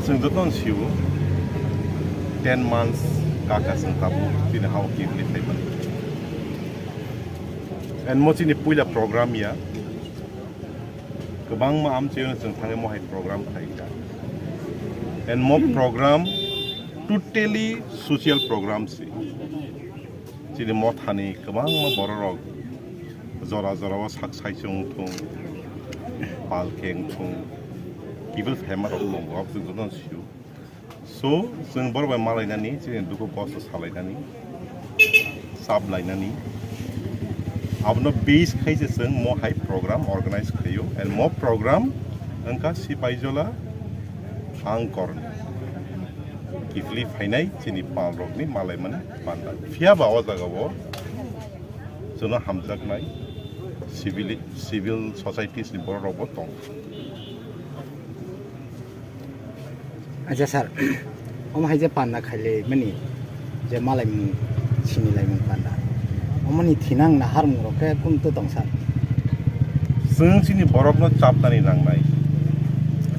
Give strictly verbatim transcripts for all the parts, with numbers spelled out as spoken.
Chwng jotono sio, ten months kaka chwng tabuk chini hao kibli phaimani. And mo chini puila program ya, kwbangma amchaino chwng thangwi mohai program khlaikha. And mo program totally social program si. Chini mothani kwbangma bororok jora jorao sak saichung thung, pal keng thung, kibil phaima rok tongo, abo chwng jotono sio. So, chwng borok bai malainani, chini dukhu kosto salainani, sap lainani, abono base khai se chwng mo hai program organize khlaio, and mo program wngkha Sipaijola Angkorni kiphilwi phainai chini pal rokni malaimani panda. Phiya ba o jaga o chwngno hamjaknai civil, civil societies ni borok rok bo tong. Acha sir, omo hai je panda khailai mani je malaimung sinilaimung panda, omoni thinang naharmung rok khe kun to tong sir? Chwng chini borokno chapnani nangnai,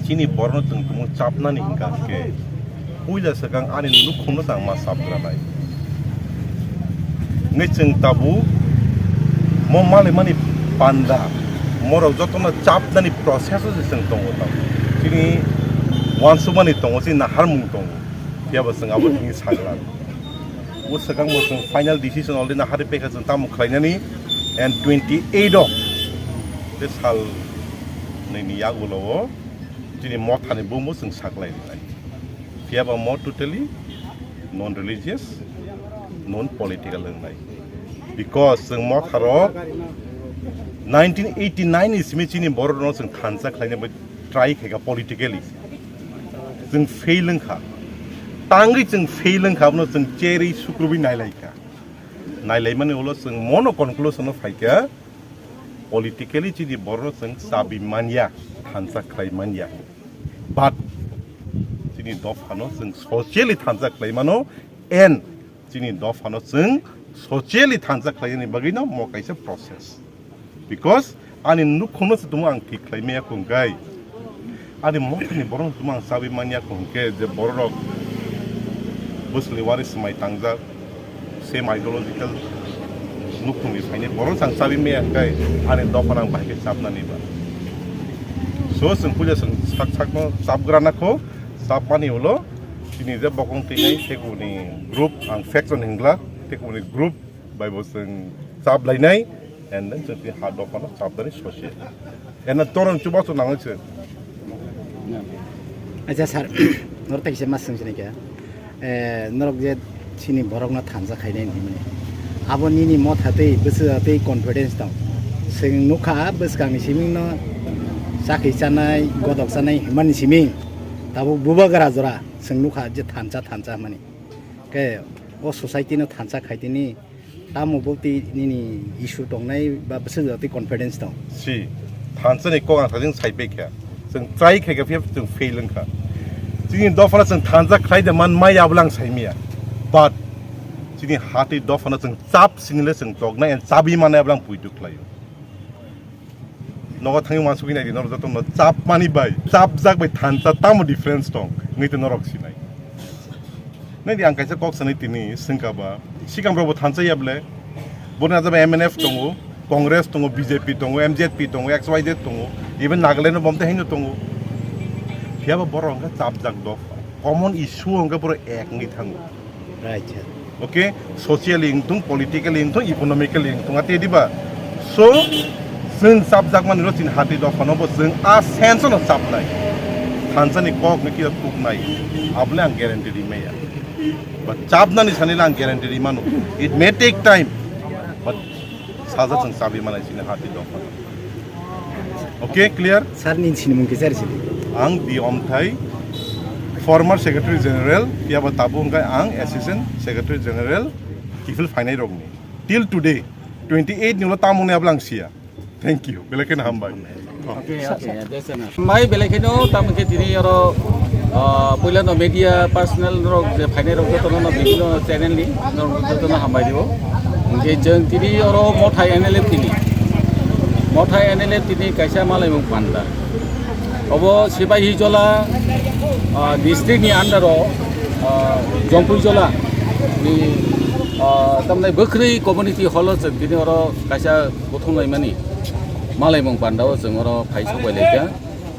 chini borokno chwng tumung chapnani hingka khe puila swkang ani nukhungno chang ma chapgranai. Hwnwi chwng tabuk mo malaimani panda, morok jotono chapnani process o se chwng tongo tabuk. Chini uansukmani tongo, chini naharmung tongo, phiya bo chwng abo hwnwi saklang. O swkang bo chwng final decision already naharwi paikha chwng tamo khlainani, and twenty eight o tei sal nini yagulo o chini mothani bumbo chwng saklai rinai. Phiya ba mo totally non religious, non political wngnai. Because chwng motharok nineteen eighty nine ni simi chini borokno chwng thansa khlaina bai try khaikha politically. Chwng fail wngkha. Tangwi chwng fail wngkha, abono chwng cherwi sukrubwi nailaikha. Nailaimani ulo chwng mono conclusion o phaikha, politically chini borokno chwng chabi manya, thansa khlai manya. But chini dophano chwng socially thansa khlai mano, and chini dophano chwng socially thansa khlainani bagwino mo kaisa process. Because ani nukhungno se tumo ang thik khlai maya kho hwnkhe, ani mothani borokno tumo ang chabi manya kho hwnkhe, je bororok bwswlwi wari swmai tangjak, same ideological nukhungni phainai borok chang chabi maya hwnkhe ani dophano ang bahai khe chapnani ba. So chwng puila chwng sak sakno chapgrana kho, chapmani ulo chini je bokong twinai tei kubuni group, ang faction hwngla, tei kubuni group bai bo chwng chap lainai, and then chwng tini ha dophano chapdari sosi. Eno toron chubachu nangwi chwng. Acha sir, norok tai kisa ma swng sinai kha. Eh, norok je chini borokno thansa khainai hinmani. Abo nini motha tei bwswk tei confidence tong. Chwng nukha bwskangni simingno chakhi chanai, godok chanai hinmani siming. Tabuk bubagra jora chwng nukha je thansa thansa hinmani. Khe o society no thansa khaitini, tamo bo tei nini issue tongnai ba bwswk jora tei confidence tong? Si, thansa ni kok ang thajing sai pai kha. Chwng try khai kha, phiya chwng fail wng kha. Chini dophano chwng thansa khlai de man maya ablang sai miya. But chini ha tei dophano chwng chap sinile chwng toknai and chabi manai ablang puitu khlai. Nogo thangwi uansugwi naidi, norok jotono chapmani bai chapjak bai thansa tamo difference tong wngwi tei norok sinai. Naidi, ang kaisa kok sanai tini swngkha ba, sikang rokbo thansa ya bwle? Boni ajaba M N F tongo, Congress tongo, B J P tongo, M Z P tongo, X Y Z tongo, even Nagaland o bomte haino tongo. Phiya ba borok hwnkhe chapjak dopha. Common issue hwnkhe borok ek wngwi thango. Right, sir. Okay, socially wngthung, politically wngthung, economically wngthung, ate diba? So, chwng chapjakmani rw chini hati dophano bo chwng a sense no chapnai. Thansani kok no kiya tuknai. Abole ang guarantee rimaya. But chapnani sanile ang guarantee rimano. It may take time, but saja chwng chabi manai chini hati dophano. Okay, clear? Sir, nini sinimung kisa ri sidi. Ang Di Omthai, former Secretary General, phiya ba tabuk hwnkhe ang Assistant Secretary General, kiphil phainai rokni. Till today, twenty eight ni ulo tamoni abla ang siya. Thank you. Belai kheno hambai. Okay, okay. Hambai belai kheno, tamo khe tini oro, ah, puila no media personnel rok je phainai rok jotono no bibhinno channel ni norok jotono hambai rio. Hwnkhe chwng tini oro Mothai N L F tini. Mothai N L F tini kaisa malaimung panda. Obo Sipahijola, ah, district ni under o, ah, Jompuijola ni, ah, tamni Bwkhwrwi community hall o chwng tini oro kaisa kuthumlaimani malaimung panda o chwng oro phai sokbai laikha.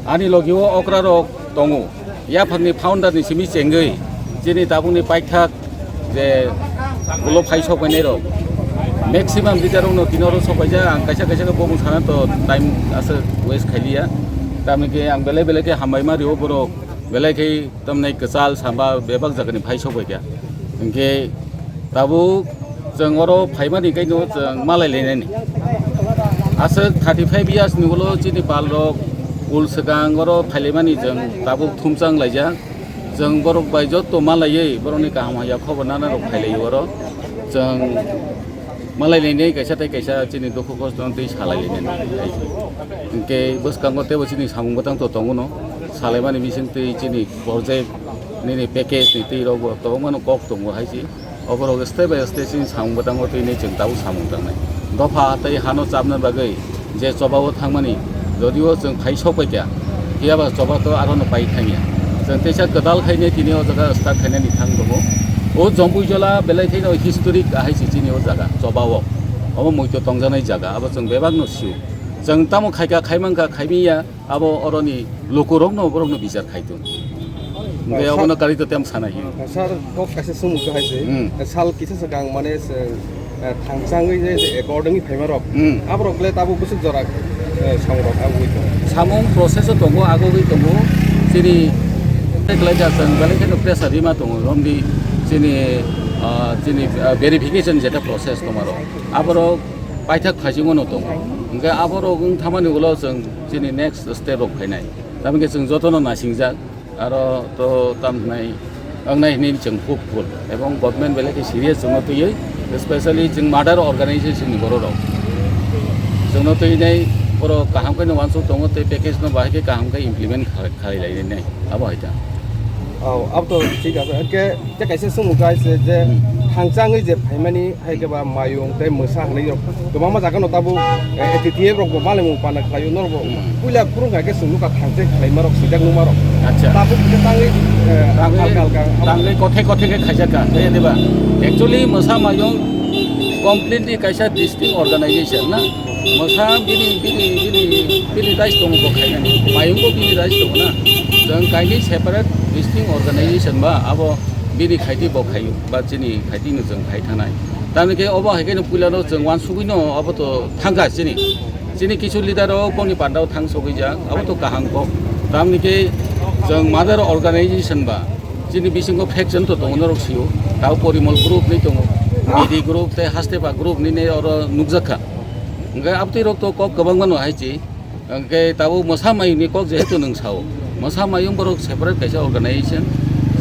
Ani logi o okra rok tongo. Yaphangni founder ni simi chengwi chini tabukni paithak je ulo phai sokbainai rok. Maximum leader rok no tini oro sokbaijak, ang kaisa kaisa khe bumung sana to time aswk waste khailiya. Tamni khe ang belai belai khe hambai ma rio borok, belai khe tamni kwchal samba bebak jagani phai sokbaikha. Hinkhe tabuk chwng oro phaimani kaino chwng malai lainani. Aswk thirty five years ni ulo chini pal rok ul swkang oro phailaimani chwng tabuk thumchang laijak. Chwng borok bai joto malaiwi borokni kaham hamya khobor nana rok phailaio oro. Chwng malai lainai kaisa tei kaisa chini dukhu kosto no tei salai lainani. Hinkhe bwskango teibo chini samung bwtang to tongo no. Salaimani bising tei chini project nini package ni twi rok bo tongmano kok tongo hai se. Oborok step by step chini samung bwtango twi nai chwng tabuk samung tangnai. Dopha tei hano chapna bagwi je choba o thangmani, jodio chwng phai sokpaikha, phiyaba choba to aro no pai thangya. Chwng teisa kwtal khainai tini o jaga start khainani thang tongo. O Jompuijola belai khaino historic ahai se chini o jaga choba o. Obo muitu tongjaknai jaga, abo chwng bebak no sio. Chwng tamo khaika, khaimankha, khaimiya, abo oroni lukurokno borokno bichar khai tong. Hwnkhe obono karwi to tem sana hiyo. Sir, kok kaisa sumuk to hai se. Hmm. Sal kisa swkang mane se, eh, thangchangwi je, je according phaima rok. Hmm. Aborok le tabuk bwswk jora, eh, samung rok agugwi tongo. Samung process o tongo, agugwi tongo. Chini belai jat jang belai kheno pressure rima tongo. Romdi chini, ah, chini, ah, verification jeta process tongmaro. Aborok paithak phaisingwano tongo. Hwnkhe aborok wng thamani ulo chwng chini next step rok phainai. Tamokhe chwng jotono nasingjak. Aro to tam hnai, wngnai hwnwi chwng hopeful. Ebong government belai khe serious chwngno twiwi, especially chwng mother organization ni borok rok. Chwngno twiwi nai borok kaham khe no uansuk tongo tei package no bahai khe kaham khe implement kha-, khalai lai nai. Abo hai ta. Oh, abo to thik ase. Hwnkhe tei kaisa sumuk hai se je Hmm. thangchangwi je phaimani hai khe ba mayung tei mwsa hinwi rok kwbangma jaga no tabuk, eh, A T T F rok bo malaimung pana khlaio norok bo Hmm. puila phurung hai khe chwng nukha thangchai khlaima rok swijak nukma rok. Acha. Tabuk khe tangwi, eh, Tangwi, halka halka. Tangwi kothe kothe khe khaijak kha, tei diba? Actually mwsa mayung completely kaisa distinct organization na. Mwsa bini, bini, bini, bini rights tongo bo khainani. Mayungbo bini rights tongo na. Chwng kainwi separate distinct organization ba abo bini khaiti bo khaio ba chini khaitino chwng khai thanai. Tamni khe obo hai kheno puilano chwng uansugwino abo to thangkha chini. Chini kisu leader rok boni pandao thang sogwijak, abo to kaham kok. Tamni khe chwng mother organization ba chini bisingo faction to tongo norok sio. Tao Porimal group ni tongo, B D group tei Hastepa group ni nei oro nukjakha. Hwnkhe abtwi rok to kok kwbangma no hai chi. Hwnkhe tabuk mwsa mayungni kok jehetu nwng sao. Mwsa mayung borok separate kaisa organization.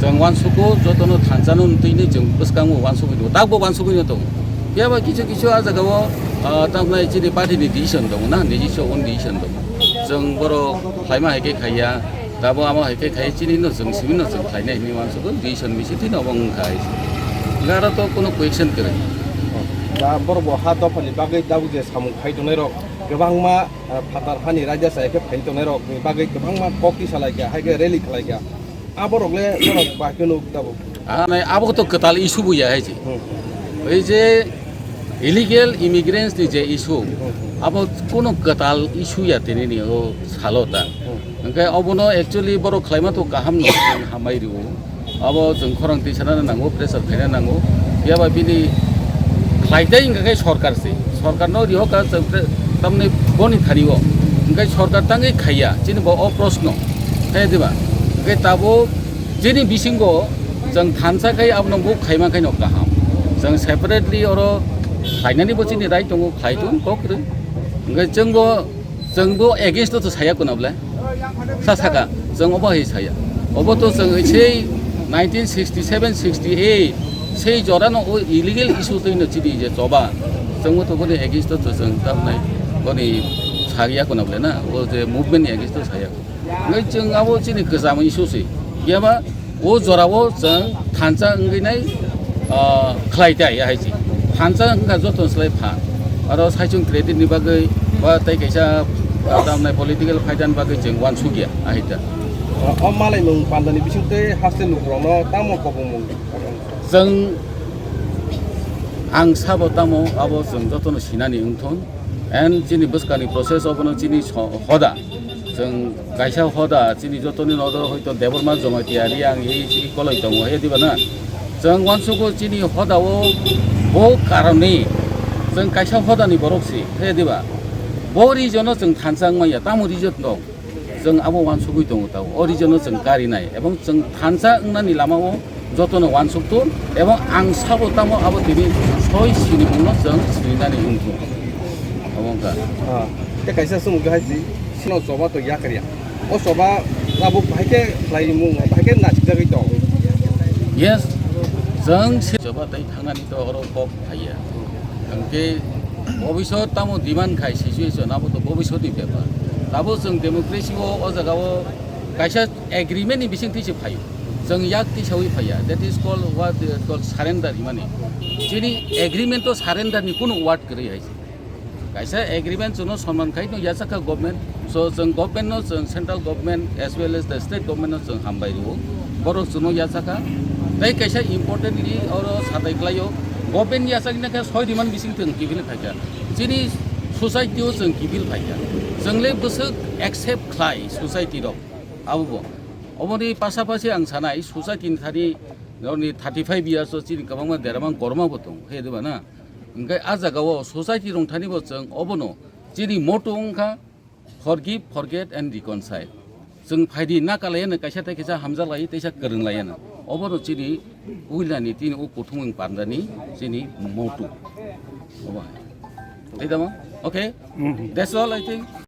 Chwng uansugo jotono thansa no twi ni chwng bwskango uansugwi tongo. Takbo uansugwi no tongo. Phiya ba kisu kisu ah jaga o, ah, tamnai chini party ni decision tongo na, nijiswa own decision tongo. Chwng borok khlaima hai khe khaiya. Tabo amo hai khe khai chini no chwng simi no chwng khlainai hinwi uansukgo, decision bisi twi no obo wng kha hai se. Hwnkhe aro to kuno question kwrwi. Da borok bo ha dophani bagwi tabuk je samung khai tongnai rok kwbangma, ah, phatar hani raida chaya khe phai tongnai rok ni bagwi kwbangma kok tisa lai kha, hai khe rally khlai kha. Aborok le norok bahai khe nuk tabuk. Ah, nai abo to kwtal issue bo ya hai se. Hmm. Oi je illegal immigrants ni je issue, abo kuno kwtal issue ya tini ni o salo ta. Hwnkhe obono actually borok khlaima to kaham no, hambai rio. Abo chwng khorang twi sana nango, pressure khaina nango. Phiya ba bini khlai tei hwnkha khe sorkar se. Sorkar no riho ka chwng pre-, tamni boni thani o. Hwnkhe sorkar tangwi khaiya, chini bo o proshno. Khe diba? Hwnkhe tabuk chini bisingo chwng thansa khai abono bo khaima khaino kaham. Chwng separately oro khlainani bo chini right tongo, khlai tong kok rw. Hwnkhe chwng bo Chwng bo against o to saya kuna bole. Sa saka, chwng obo hai saya. Obo to chwng sei nineteen sixty-seven sixty-eight sei jora no o illegal issue twi no chini je choba. Chwng bo to boni against o to chwng tamnai boni saria kuna bole na. O je movement ni against o saya. Ngai chwng abo chini kwcham issue se. Yaba O jorao chwng thansa wngwi nai, ah, khlai tai, ahai se. Thansa wngkha joto slai pha. Aro saichung credit ni bagwi ba tei kaisa, ah, tamnai political phaidani bagwi chwng uansukya, ahai ta. O malaimung pandani bisingtwi haste lukurokno tamo kobongmung? Chwng, ang sabo tamo abo chwng jotono sinani wngthon. And chini bwskangni process obono chini so-, hoda. Chwng kaisa hoda chini jotoni nodoro hoito Debbarma Jamatia Reang hi chini koloi tongo, he diba na? Chwng uansukgo chini hoda o bo karoni chwng kaisa hoda ni borok si, he diba? Bo region o chwng thansa wngmaya, tamo region dong? Chwng abo uansugwi tongo tao. O region o chwng karinai ebong chwng thansa wngnani lama o jotono uansuk tun, ebong ang sabo tamo abo tini soi sinimungno chwng sinani wngkhu. Abo wngkha. Ah, tei kaisa swngmung khe hai si, sino choba to yakarya. O choba abo bahai khe khlaimung, bahai khe nasikjagwi tong. Yes, chwng se choba tei thangnani to oro kok phaiya. Hwnkhe bobisot tamo demand khai situation abo to bobisotni bepar. Tabo chwng democracy o, o jaga o kaisa agreement ni bising twi se phaio. Chwng yak tisawi phaiya. That is called what they call surrender himani. Chini agreement o surrender ni kunu word kwrwi hai se. Kaisa agreement chwngno sonman khai no yachakha government. So chwng government no, chwng central government as well as the state government no chwng hambai rwo. Borok chwngno yachakha. Tei kaisa importantly oro satai klaio. Government yachakna khe soi diman bising chwng kiphilwi phaikha. Chini society o chwng kiphil phaikha. Chwngle bwswk accept khlai society rok. Abo bo. Oboni pasapasi ang sanai society ni thani norni thirty five years o chini kwbangma deramang korma bo tong, he diba na? Hwnkhe a jaga o society rong thani bo chwng obono chini motto wngkha forgive, forget and reconcile. Chwng phaidi na kalaiyano kaisa tei kaisa hamjaklai teisa kwrwnglaiyano. Obono chini puilani tini o kuthumung pandani chini motto. Obo hai. Tei tamo? Okay? That's all I think.